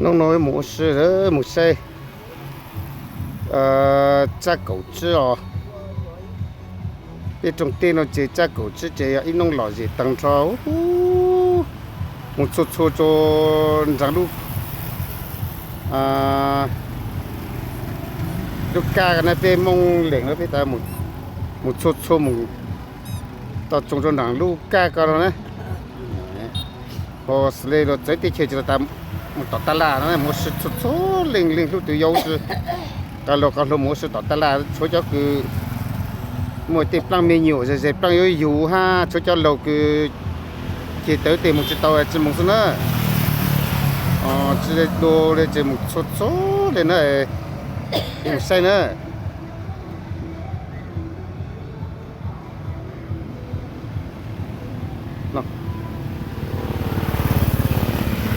Hnub no mus ua si, mus saib tsab kaum tsib os. Peb rooj teb no ces tsab kaum tsib ces yog ib hnub lom zem tag nrho. Mus txhua txhua rau nraag lub, lub kaj na, peb Moob Leem no peb tas mus txhua txhua mus tau tsoo rau nraag lub kaj ko no na. Ho xws le los txawv teb chaws tsis tas mus tom taj laj no, mus ua si txhua txhua leej, leej hlub tus yau tsi, qee laug qee hluas mus ua si tom taj laj, tshuav cov kws muaj tej plaab me nyuam ze ze plaab yuav yug hab, tshuav cov laug kws ceg tawv tej mus tsis tau tsi mus xwb na. Tsi dua le ces mus txhua txhua le na, mus saib na.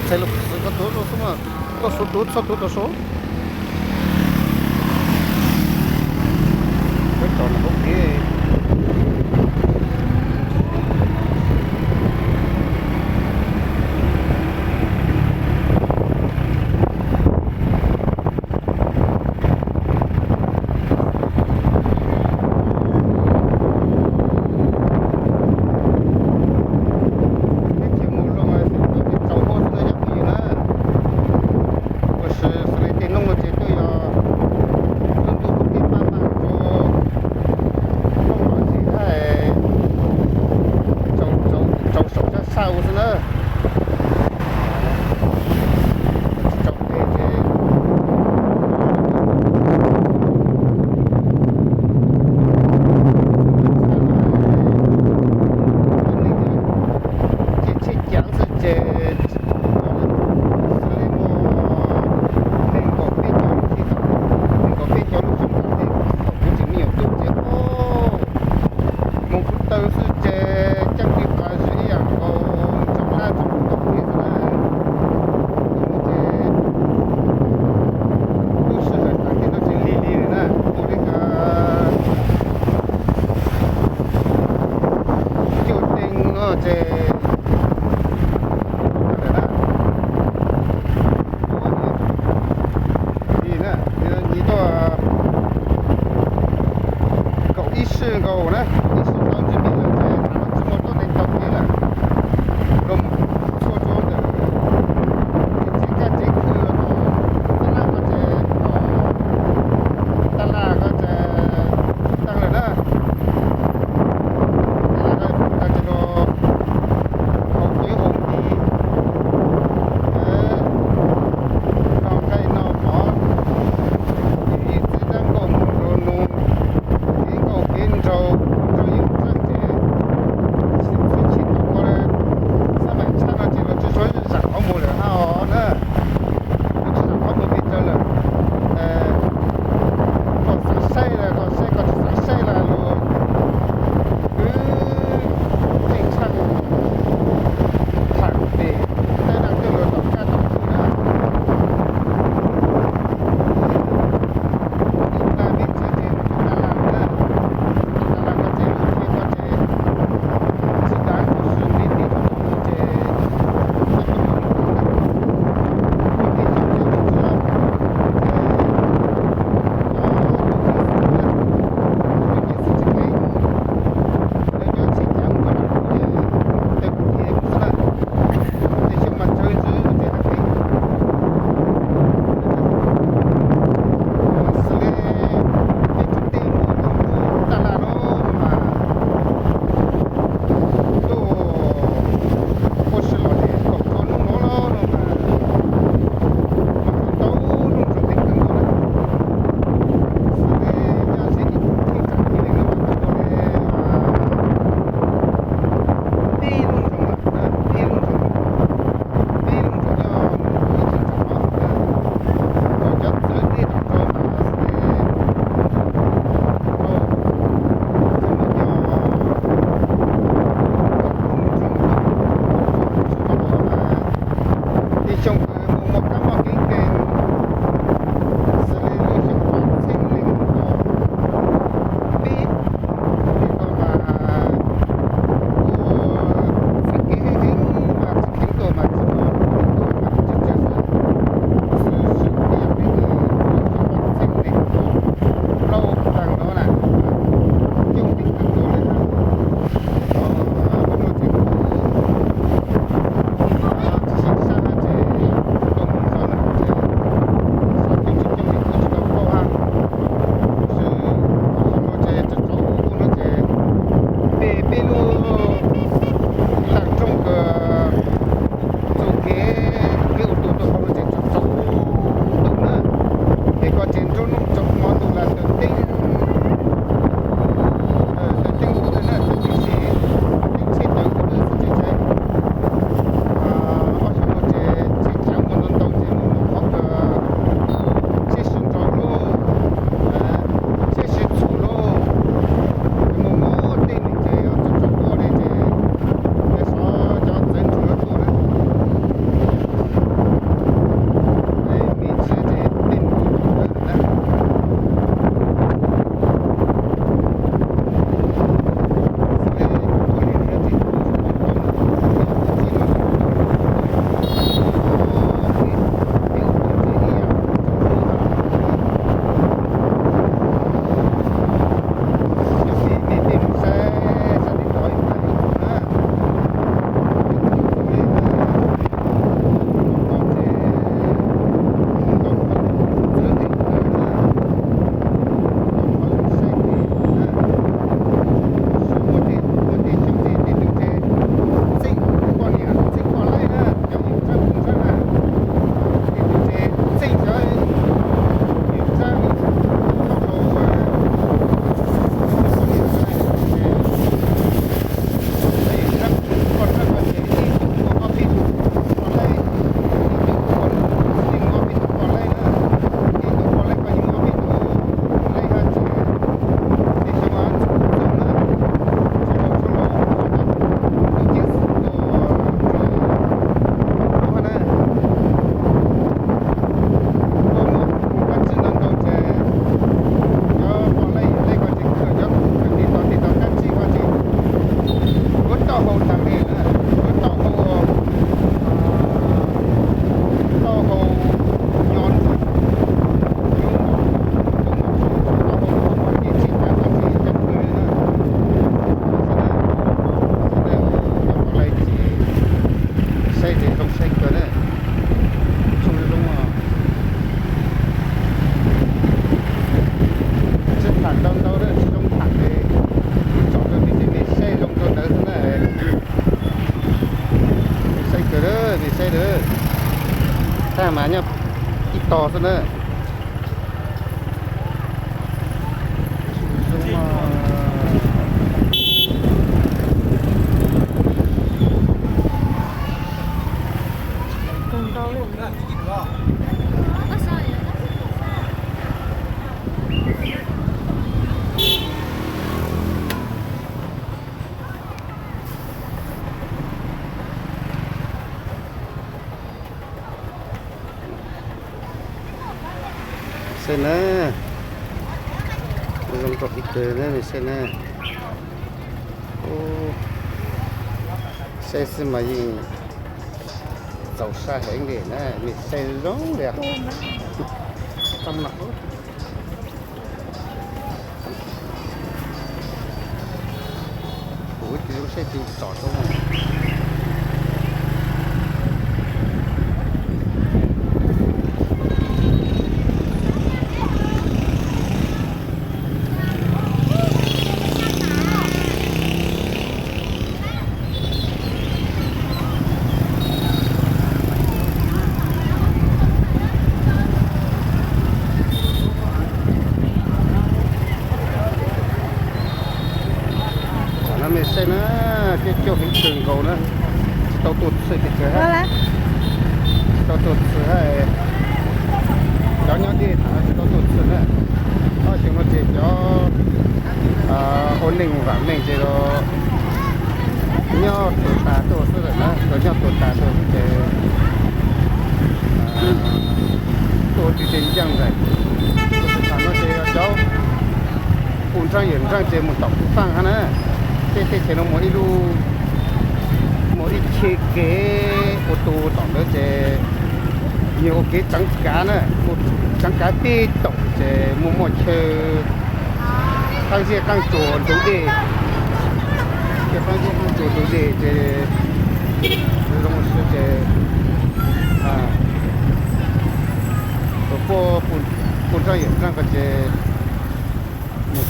Tuaj suav tuav txhob tuav tau suav. Teb chaws mus luaj xwb, txaus huab xwb na cov phooj ywg na. Ua si xws li tej hnub no ces twb yog ntuj ntuj teb pab pab rau Zoo saib kawg na. Zoo zoo os. Tsis tham ntau ntau na, tsis zoo tham ces kuv tsom rau nej saib zoo rau ntawd xwb na. Saib kawg na, nej saib na. Tag mas nyob ib tog xwb na. Saib na, zoo nkauj ib tug na, nej saib na. Saib xwb mas yeej txaus saj heev li na, nej saib zoo li. Kuv tsis zoo saib tsis tsom tau. Tam no nej saib na, coob coob heev kawg nkaus na, tsis tau tuaj txhij pes tsawg hab, tsis tau tuaj txhij hab. Cov nyob deb tham tsis tau tuaj txhij na. Ob xyoo no ces cov ua neej vam meej ces los nyob tuag tas tuaj xwb lawm na, los nyob tuag tas tuaj xwb ces tuaj ua tsis tes ncaaj nraim. Tam no ces cov ua nraag yawm nraag ces mus tom kuv faaj hab na. Tej teb chaws no muaj ib lub, muaj ib cheb kev ua tu tom ntawd ces nyias ua kev tseev kav na, tseev kav peb tom ces muaj muaj chaw qaab zej qaab tsuas ntug dej, chaw qaab zej qaab tsuas ntug dej ces zoo siab ces ua puab ua nraag yawm nraag ko ces mus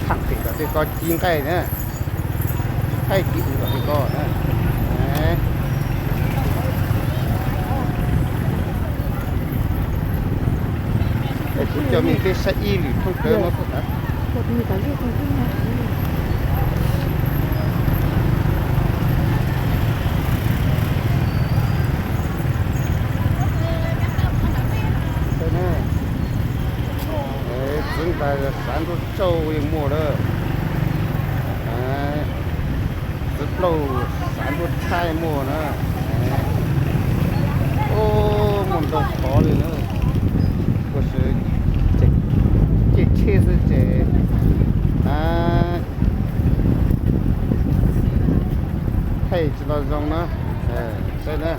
thaam pem kom tej ko ci nqaij na, ci nqaij ci ub kom tej ko na. Es kuv coj mej peb saib ib lwm thoob plaws no. Txiv ntas xav nruab tsauj yeej muaj lawm. Txiv plaub xav nruab tshab muaj na. Muaj ntau qhov li na. Ua si ces tsheb xwb ces thaij tsis tau zoo na. Saib na.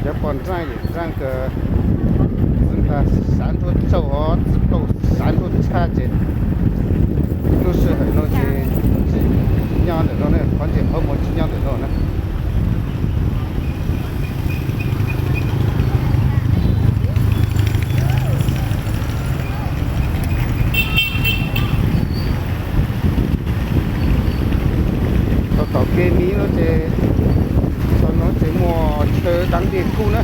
Cov poj nraag yawm nraag kws txiv ntas xav nruab tsauj hov txiv plaub xav nruab tshab ces lub sij hawm no ces tsis nyob ntawm no na, qhov ntseeg qhov muag tsis nyob ntawm no na. Tau tom kev miv no ces, tau no ces muaj chaw deev dej kub na,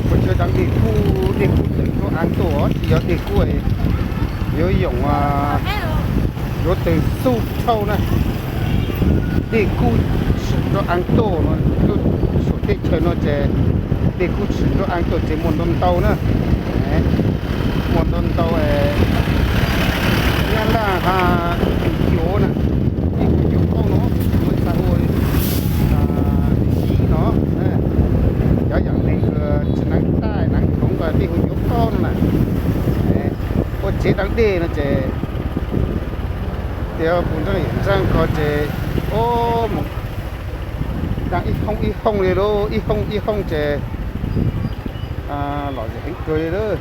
muaj chaw deev dej kub, dej kub tawm tuaj aav tuaj tsis yog dej kub yuav yoom, yuav tawg xub dhau na. Dej kub tshwm rau aav tuaj no, lub suam teb chaws no ces dej kub tshwm rau aav tuaj ces muaj ntau ntau na. Muaj ntau ntau, nyab laj has tus cuav na, ib tus cuav qaub no, muaj txha ua ib no, cov yam neeg tsis neev taij neev khoov ko tej hu cuav qaub no na. Ua tsev deev dej no ces tias kuv ntsaj yam ntsaj ko ces, o, mus deev ib hoob ib hoob li lauj, ib hoob ib hoob ces Lom zem heev kawg li lawm.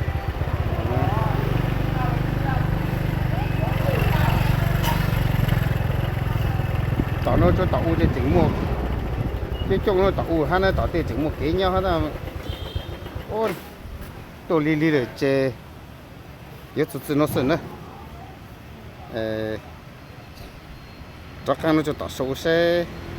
Tom no rau tom u ces tseem muaj, coob coob no tom u hab na, tom tej tseem muaj kev nyob hab na. Tuaj lig lig lawm ces yuav txog txij no xwb na. Rov qab no rau tom sau saib.